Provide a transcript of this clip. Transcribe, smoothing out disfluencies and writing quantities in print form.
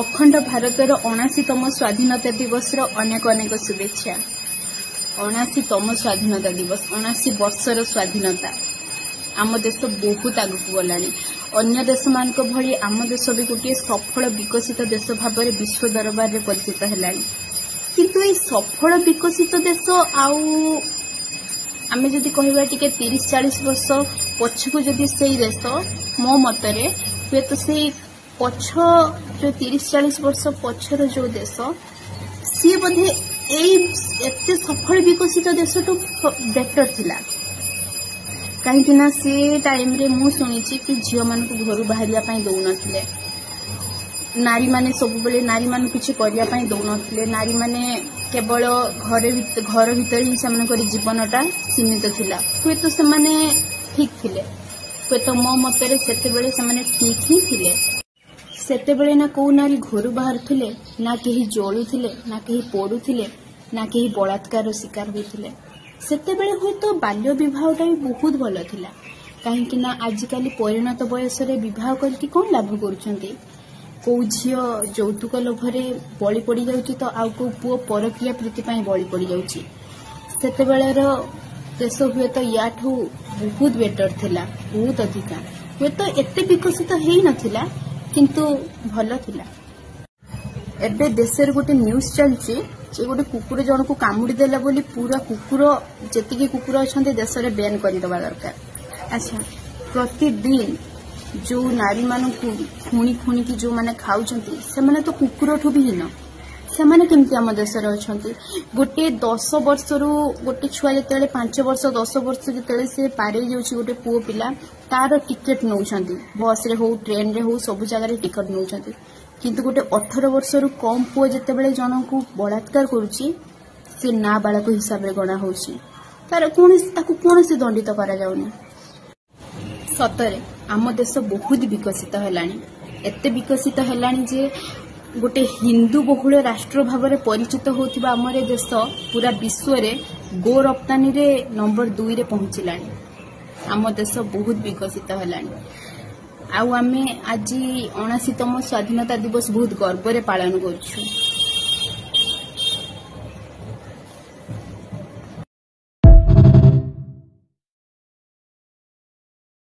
ଅଖଣ୍ଡ ଭାରତର 79ତମ ସ୍ୱାଧୀନତା ଦିବସର ଅନେକ ଅନେକ ଶୁଭେଚ୍ଛା। 79ତମ ସ୍ୱାଧୀନତା ଦିବସ, 79 ବର୍ଷର ସ୍ୱାଧୀନତା। ଆମ ଦେଶ ବହୁତ ଆଗକୁ ଗଲାଣି। ଅନ୍ୟ ଦେଶମାନଙ୍କ ଭଳି ଆମ ଦେଶ ବି ଗୋଟିଏ ସଫଳ ବିକଶିତ ଦେଶ ଭାବରେ ବିଶ୍ୱ ଦରବାରରେ ପରିଚିତ ହେଲାଣି। କିନ୍ତୁ ଏଇ ସଫଳ ବିକଶିତ ଦେଶ ଆଉ ଆମେ ଯଦି କହିବା ଟିକେ 30 40 ବର୍ଷ ପଛକୁ ଯଦି ସେଇ ଦେଶ, ମୋ ମତରେ ହୁଏତ ସେଇ ପଛ ଯୋଉ 30 40 ବର୍ଷ ପଛର ଯୋଉ ଦେଶ, ସିଏ ବୋଧେ ଏଇ ଏତେ ସଫଳ ବିକଶିତ ଦେଶଠୁ ବେଟର ଥିଲା। କାହିଁକି ନା ସେ ଟାଇମରେ ମୁଁ ଶୁଣିଛି କି ଝିଅମାନଙ୍କୁ ଘରୁ ବାହାରିବା ପାଇଁ ଦଉନଥିଲେ, ନାରୀମାନେ ସବୁବେଳେ ନାରୀମାନଙ୍କୁ କିଛି କରିବା ପାଇଁ ଦଉନଥିଲେ। ନାରୀମାନେ କେବଳ ଘରେ ଘର ଭିତରେ ହିଁ ସେମାନଙ୍କର ଜୀବନଟା ସୀମିତ ଥିଲା। ହୁଏତ ସେମାନେ ଠିକ ଥିଲେ, ହୁଏତ ମୋ ମତରେ ସେତେବେଳେ ସେମାନେ ଠିକ ହିଁ ଥିଲେ। ସେତେବେଳେ ନା କୋଉ ନାରୀ ଘରୁ ବାହାରୁଥିଲେ, ନା କେହି ଜଳୁଥିଲେ, ନା କେହି ପୋଡୁଥିଲେ, ନା କେହି ବଳାତ୍କାରର ଶିକାର ହୋଇଥିଲେ। ସେତେବେଳେ ହୁଏତ ବାଲ୍ୟ ବିବାହଟା ବି ବହୁତ ଭଲ ଥିଲା। କାହିଁକି ନା ଆଜିକାଲି ପରିଣତ ବୟସରେ ବିବାହ କରିକି କଣ ଲାଭ କରୁଛନ୍ତି? କୋଉ ଝିଅ ଯୌତୁକ ଲୋଭରେ ବଳି ପଡିଯାଉଛି ତ ଆଉ କୋଉ ପୁଅ ପରକୀୟା ପ୍ରୀତି ପାଇଁ ବଳି ପଡିଯାଉଛି। ସେତେବେଳର ଦେଶ ହୁଏତ ୟାଠୁ ବହୁତ ବେଟର ଥିଲା, ବହୁତ ଅଧିକା। ହୁଏତ ଏତେ ବିକଶିତ ହେଇନଥିଲା, କିନ୍ତୁ ଭଲ ଥିଲା। ଏବେ ଦେଶରେ ଗୋଟେ ନ୍ୟୁଜ ଚାଲିଛି ଯେ ଗୋଟେ କୁକୁର ଜଣକୁ କାମୁଡି ଦେଲା ବୋଲି ପୁରା କୁକୁର, ଯେତିକି କୁକୁର ଅଛନ୍ତି ଦେଶରେ, ବ୍ୟାନ୍ କରିଦେବା ଦରକାର। ଆଚ୍ଛା, ପ୍ରତିଦିନ ଯୋଉ ନାରୀମାନଙ୍କୁ ଖୁଣି ଖୁଣିକି ଯୋଉମାନେ ଖାଉଛନ୍ତି, ସେମାନେ ତ କୁକୁରଠୁ ବି ହୀନ। ସେମାନେ କେମିତି ଆମ ଦେଶରେ ଅଛନ୍ତି? ଗୋଟେ 10 ବର୍ଷରୁ ଗୋଟେ ଛୁଆ ଯେତେବେଳେ 5 ବର୍ଷ 10 ବର୍ଷ ଯେତେବେଳେ ସେ ପାରେଇ ଯାଉଛି, ଗୋଟେ ପୁଅ ପିଲା, ତାର ଟିକେଟ ନଉଛନ୍ତି, ବସରେ ହଉ ଟ୍ରେନରେ ହଉ ସବୁ ଜାଗାରେ ଟିକେଟ ନଉଛନ୍ତି। କିନ୍ତୁ ଗୋଟେ 18 ବର୍ଷରୁ କମ ପୁଅ ଯେତେବେଳେ ଜଣଙ୍କୁ ବଳାତ୍କାର କରୁଛି, ସେ ନାବାଳକ ହିସାବରେ ଗଣା ହଉଛି, ତାର କୌଣସି ତାକୁ କୌଣସି ଦଣ୍ଡିତ କରାଯାଉନି। ସତରେ ଆମ ଦେଶ ବହୁତ ବିକଶିତ ହେଲାଣି। ଏତେ ବିକଶିତ ହେଲାଣି ଯେ ଗୋଟେ ହିନ୍ଦୁ ବହୁଳ ରାଷ୍ଟ୍ର ଭାବରେ ପରିଚିତ ହେଉଥିବା ଆମର ଏ ଦେଶ ପୁରା ବିଶ୍ୱରେ ଗୋ ରପ୍ତାନୀରେ ନମ୍ବର 2ରେ ପହଞ୍ଚିଲାଣି। ଆମ ଦେଶ ବହୁତ ବିକଶିତ ହେଲାଣି ଆଉ ଆମେ ଆଜି 79ତମ ସ୍ୱାଧୀନତା ଦିବସ ବହୁତ ଗର୍ବରେ ପାଳନ କରୁଛୁ।